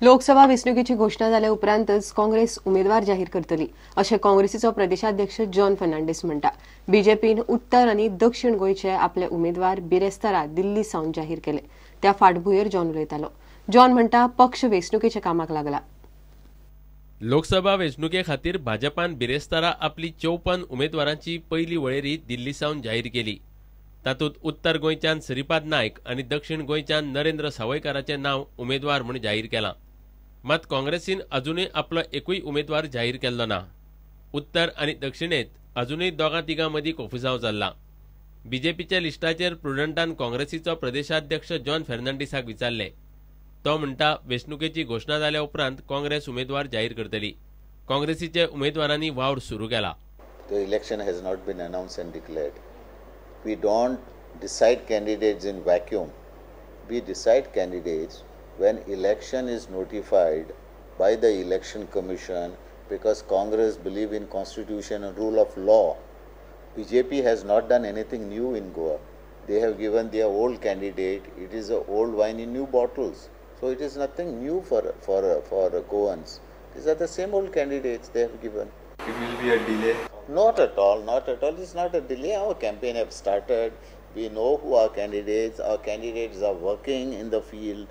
लोकसभा वेंचणुकेची घोशणा जाल्या उपरांतच काँग्रेस उमेदवार जाहीर करतली अशें काँग्रेसीचो प्रदेशाध्यक्ष जॉन फर्नांडीस म्हणटा. बीजेपीन उत्तर आनी दक्षिण गोंयचे आपले उमेदवार बिरेस्तारा दिल्ली सावन जाहीर केले. त्या फाटभुंयेर जॉन उलयतालो. जॉन म्हणटा पक्ष वेंचणुकेच्या कामाक लागला. लोकसभा वेंचणुके खातीर भाजपान बिरेस्तारा आपली 54 उमेदवारांची पयली वळेरी दिल्ली सावन जाहीर केली. तातूंत उत्तर गोंयच्यान श्रीपाद नायक आनी दक्षिण गोंयच्यान नरेंद्र सावयकाराचें नांव उमेदवार म्हूण जाहीर केलां. मात काँग्रेसीन अजुनूय आपलो एकूय उमेदवार जाहीर केल्लो ना. उत्तर आनी दक्षिणेंत अजुनूय दोगां तिगां मदीं कोफुसांव चल्लां. बीजेपीच्या लिस्टाचेर प्रुडंटान काँग्रेसीचो प्रदेशाध्यक्ष जॉन फर्नांडीसाक विचारलें. तो म्हणटा वेंचणुकेची घोशणा जाल्या उपरांत काँग्रेस उमेदवार जाहीर करतली. काँग्रेसीचे उमेदवारांनी वावर सुरू केला. The election has not been announced and declared. We don't decide candidates in vacuum. We decide candidates when election is notified by the Election Commission, because Congress believe in constitution and rule of law. BJP has not done anything new in Goa. They have given their old candidate. It is a old wine in new bottles. So it is nothing new for Goans. These are the same old candidates they have given. It will be a delay? Not at all, not at all. It's not a delay. Our campaign have started. We know who our candidates. Our candidates are working in the field.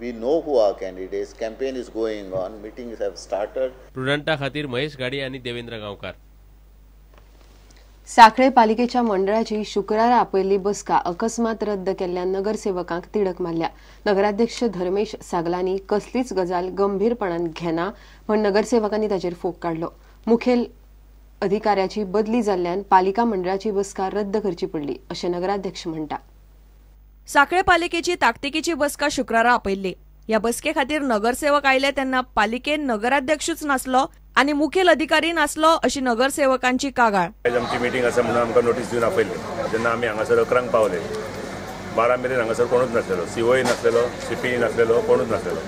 We know who our candidates. Campaign is going on. Meetings have started. प्रुडंटा खातीर महेश गाडी आनी देवेंद्र गांवकार. साखळे पालिकेच्या मंडळाची शुक्रारा आपयल्ली बसका अकस्मात रद्द केल्ल्या नगरसेवकांक तिडक मारल्या. नगराध्यक्ष धर्मेश सागलानी कसलीच गजाल गंभीरपणान घेना म्हण नगरसेवकांनी ताचेर फोग काडलो. मुखेल अधिकाऱ्याची बदली जाल्ल्यान पालिका मंडळाची बसका रद्द करची पडली अशें नगराध्यक्ष म्हणटा. साखळे पालिकेची ताकतिकेची बसका शुक्रारा आपयल्ली. ह्या बसके खातीर नगरसेवक आयले तेन्ना पालिकेन नगराध्यक्षूच नासलो आनी मुखेल अधिकारी नासलो अशी नगरसेवकांची कागाळ. आयज आमची मिटींग आसा म्हणून आमकां नोटीस दिवन आपयल्ली. जेन्ना आमी हांगासर 11 पावले, 12 मेरेन हांगासर कोणूच नासलेलो. सीओय नासलेलो, सीपीय नासलेलो, कोणूच नासलेलो.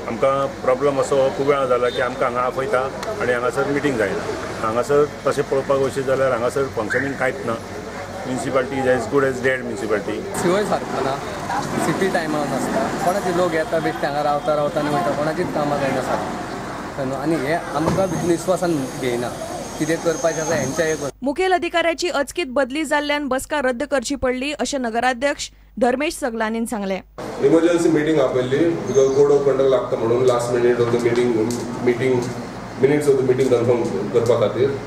आमकां प्रॉब्लम असो खूब वेळा जाला की आमकां हांगा आपयता आनी हांगासर मिटींग जायना. हांगासर तशें पळोवपाक वचत जाल्यार हांगासर फंक्शनींग कांयच ना. Municipality is as good as dead municipality. सीओय सारको ना, सिटी टायमार नासता, कोणाचे लोक येता बेश्टे हांगा रावता रावता आनी वयता, कोणाचीच कामां जायना सारकी. आनी हे आमकां भितून विस्वासान घेयना कितें करपाचें आसा हेंच्या एक. मुखेल अधिकाऱ्याची अचकीत बदली जाल्ल्यान बसका रद्द करची पडली अशें नगराध्यक्ष धर्मेश सगलानीन सांगलें. इमर्जन्सी मिटींग आपयल्ली because code of conduct लागता म्हणून last minute of the meeting minutes of the meeting confirm करपा खातीर.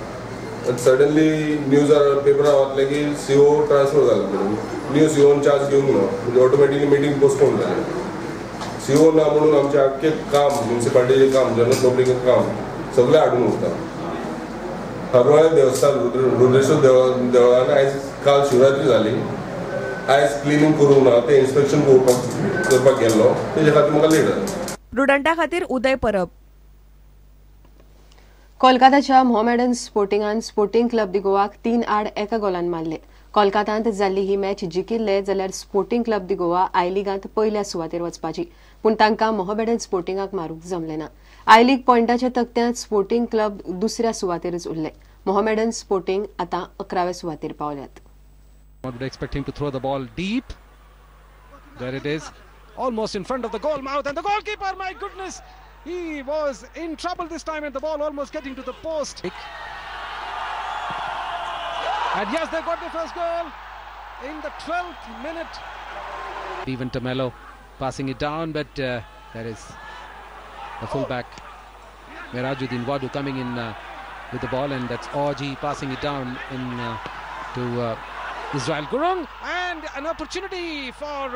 सडनली न्यूजार पेपरार वाचलें की सीओ ट्रान्सफर जाला म्हणून, न्यू सीओन चार्ज घेवंक ना म्हणजे ऑटोमॅटिकली मिटींग पोस्टपोन जाली. सीओ ना म्हणून आमचें आख्खें काम, म्युनिसिपालिटीचें काम, जनरल पब्लिकाचें काम सगळें आडून उरता. हरवळ्या देवस्थान रुद्रेश्वर देवळान आयज काल शिवरात्री जाली, आयज क्लिनींग करूंक ना, तें इन्स्पेक्शन करपाक गेल्लो, तेजे खातीर म्हाका लेट जालें. प्रुडंटा खातीर उदय परब. कोलकाताच्या मोहमेडन स्पोर्टिंगान स्पोर्टिंग क्लब दी गोवाक 3-1 गोलान मारले. कोलकातांत जाल्ली ही मॅच जिखिल्ले जाल्यार sporting club the Goa I लिगांत पयल्या सुवातेर वचपाची, पूण तांकां मोहमेडन स्पोर्टिंगाक मारूंक जमलें ना. I league पॉयंटाच्या तकट्यांत स्पोर्टिंग क्लब दुसऱ्या सुवातेरच उरले. मोहमेडन स्पोर्टिंग आतां 11व्या सुवातेर पावल्यात. Expect him to throw the ball deep. There it is, almost in front of the goal mouth, and the goalkeeper, my goodness, he was in trouble this time, and the ball almost getting to the post. And yes, they got the first goal in the 12th minute. Steven Tomelo passing it down, but there is the fullback Merajuddin Wadu coming in with the ball, and that's Orji passing it down in to Israel Gurung, and an opportunity for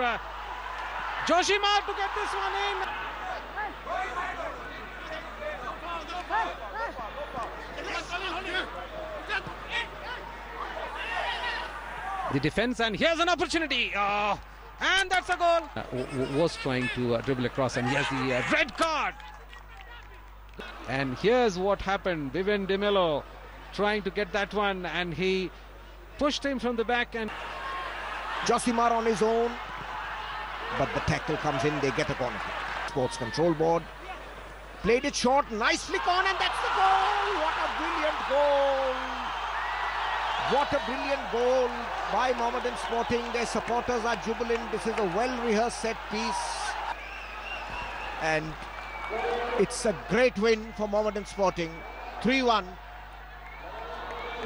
Joshima to get this one in. The defense, and here's an opportunity, and that's a goal. Was trying to dribble across, and here's the red card. And here's what happened. Vivian DeMello trying to get that one, and he pushed him from the back. And Josimar on his own, but the tackle comes in. They get a corner. Sports Control Board played it short, nice flick on, and that's the goal. What a brilliant goal! What a brilliant goal by Mohammedan Sporting. Their supporters are jubilant. This is a well-rehearsed set piece. And It's a great win for Mohammedan Sporting, 3-1,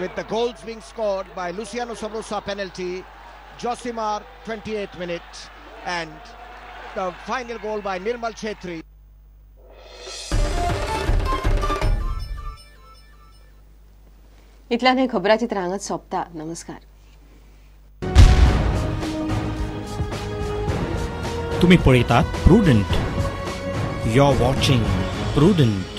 with the goals being scored by Luciano Sabrosa penalty, Josimar 28th minute, and the final goal by Nirmal Chetri. इतल्यान हे खबराचित्र हांगाच सोंपता. नमस्कार. तुम्ही पळयतात Prudent. You are watching Prudent.